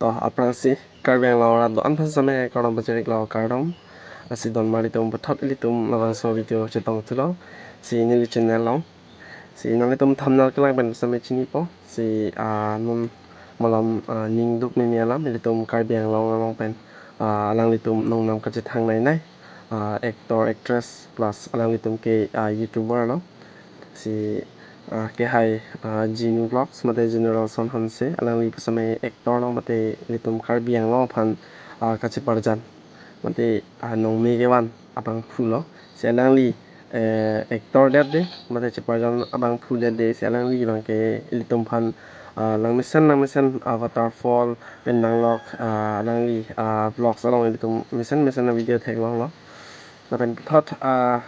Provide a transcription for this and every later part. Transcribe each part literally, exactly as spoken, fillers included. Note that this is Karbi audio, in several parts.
Oh, aphrangsi Karbi Anglong arat do-an aphan same kardom pajirlo, kardom. Lasi donmar ilitum puthot ilitum labangso video chetong thulo si neli channel along. Si nanglitum thumbnail kelang pen same chinipo. Si, ah, non malom, ah, ning duk meme alam ilitum Karbi Anglong along pen, ah, alanglitum nongnam kachethang nei nei, ah, actor, actress plus alanglitum ke, ah, YouTuber lo. Si, ah, kehai, ah, Jinu Vlogs mate General Son Hanse, alangli pu same actor lo mate ilitum Karbi Anglong aphan, ah, kacheparjan mate, ah, nongme kevan abangphu lo. Si alangli, eh, actor det de mate cheparjan abangphu det de, si alangli abangke ilitum aphan, ah, langmesen langmesen, ah, waterfall pen nanglok, ah, alangli, ah, vlogs along ilitum mesen mesen a-video theklonglo. Lapen puthot, ah,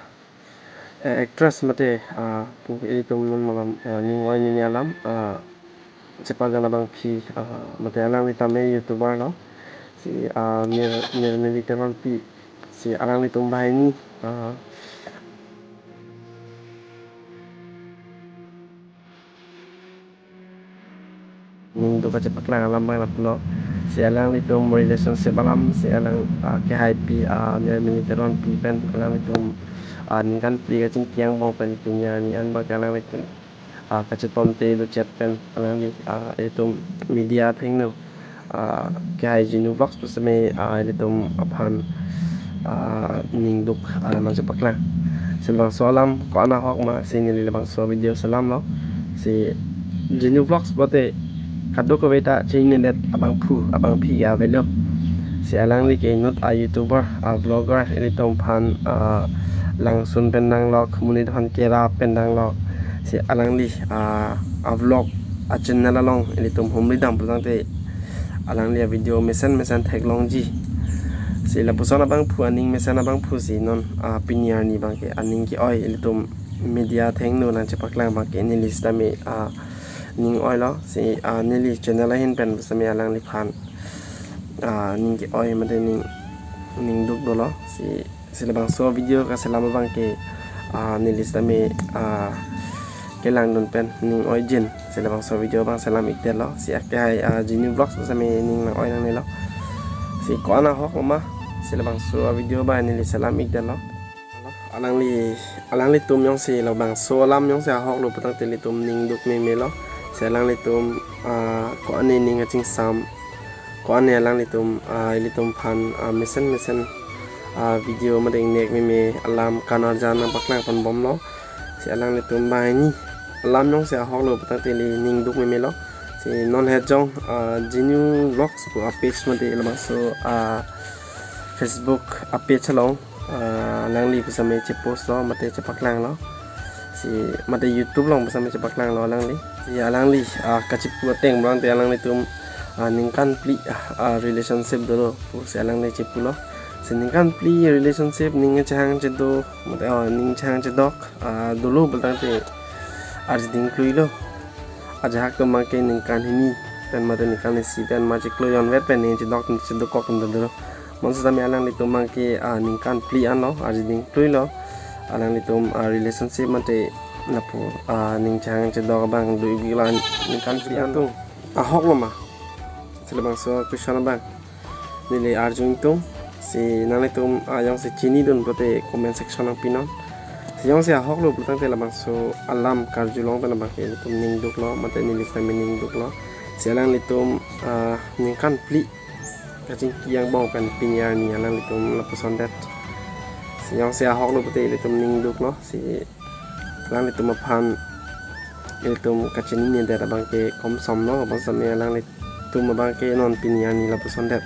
eh, actress mate, ah, pu ilitum non malom, ah, ning oi meme alam, ah, cheparjan abangpi, ah, mate alangli tame YouTuber lo. Si, ah, Mir-, Mirmili Teronpi. Si alanglitum banghini, ah, ning duk kachepaklang alam abang lapulo. Si alanglitum relationship alam, si alang, ah, kehaipi, ah, Mirmili Teronpi pen alanglitum, ah, ningkan phli kachingki angbong pen pini arni an abang alanglitum, ah, kachetomte do chet pen alangli, ah, ilitum media athengno, ah, kehai Jinu Vlogs pu same, ah, ilitum aphan, ah, ning duk, ah, nangchepaklang. Si labangso alam ko-an ahok ma si neli labangso video selamlo. Si Jinu Vlogs pulote kadokave ta chininedet abangphu abangpi ke avelo. Si alangli ke inut a-YouTuber, a-vlogger, ilitum aphan, ah, langsun pen nanglok, monit aphan kerap pen nanglok. Si alangli, ah, a-vlog a-channel along ilitum humri dam pulotangte alangli a-video mesen mesen theklongji. Si lapuson abangphu, aning mesen abangphu si non, ah, pini arni abangke aning ke-oi ilitum media athengno nangchepaklang abangke neli sitame, ah, ning oilo. Si, ah, neli channel ahin pen sitame alangliphan, ah, ning ke-oi mate ning, ning duk dolo. Si, si labangso video kaselam abangke, ah, neli sitame, ah, kelangdun pen ning oijin si labangso video abang selam ikdetlo. Si akehai, ah, Jinu Vlogs sitame ning nang oi nangnelo. Si ko-an ahok ma si labangso video abang neli selam ikdetlo. Alangli, alanglitum jongsi labangso alam jongsi ahoklo pulotangte ilitum ning duk memelo. Si alanglitum, ah, ko-an ne ning kachingsam, ko-an ne alanglitum, ah, ilitum aphan, ah, mesen mesen, ah, video mate ingnek meme alam kanarjan nangpaklang ponbomlo. Si alanglitum banghini alam jongsi ahoklo pulotangte ili ning duk memelo. Si non het jong, ah, Jinu Vlogs pu a-page mate labangso, ah, Facebook a-page along, ah, alangli pu same chepostlo mate chepaklanglo. Si mate YouTube along pu same chepaklanglo alangli. Si alangli, ah, kachepu ateng pulotangte alanglitum, ah, ningkan phli, ah, ah, relationship dolo pusi alangli chepulo. Si ningkan phli relationship ning chehang chedo mate, oh, ning chehang chedok, ah, dolo pulotangte arjiding kluilo. Ajahak atum abangke ningkan hini pen mate ningkan isi pen ma cheklo jonvet pen ning chedok, chedokok atum dolo. Bonsitame alanglitum abangke, ah, ningkan phli anlo, arjiding kluilo. Alanglitum, ah, relationship mate lapu, ah, ning chehang chedok abang do-ik la ningkan phli anlo. Ahoklo ma? Si labangso question abang neli arju ingtung. Si nanglitum, ah, jongsi chinidun pulote comment section nangpinon. Si jongsi ahoklo pulotangte labangso alam karjulong pen abangke ilitum ning duklo mate neli sitame ning duklo. Si alanglitum, ah, ningkan phli kachingki angbong pen pini arni alanglitum lapuson det. Si jongsi ahoklo pulote ilitum ning duklo. Si alanglitum aphan ilitum kachininedet abangke komsomlo, bonsitame alanglitum abangke non pini arni lapuson det.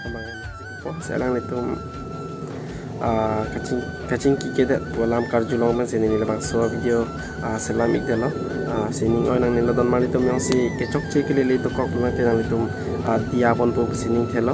Abang, oh, si alanglitum, ah, kaching, kachingki kedet pu alam karjulong pensi neli labangso video, ah, selam ikdetlo. Ah, si ning oi nangnelo, donmar ilitum jongsi kechokche kelele dokok pulotangte nanglitum, ah, diya ponpo pusi ning thelo.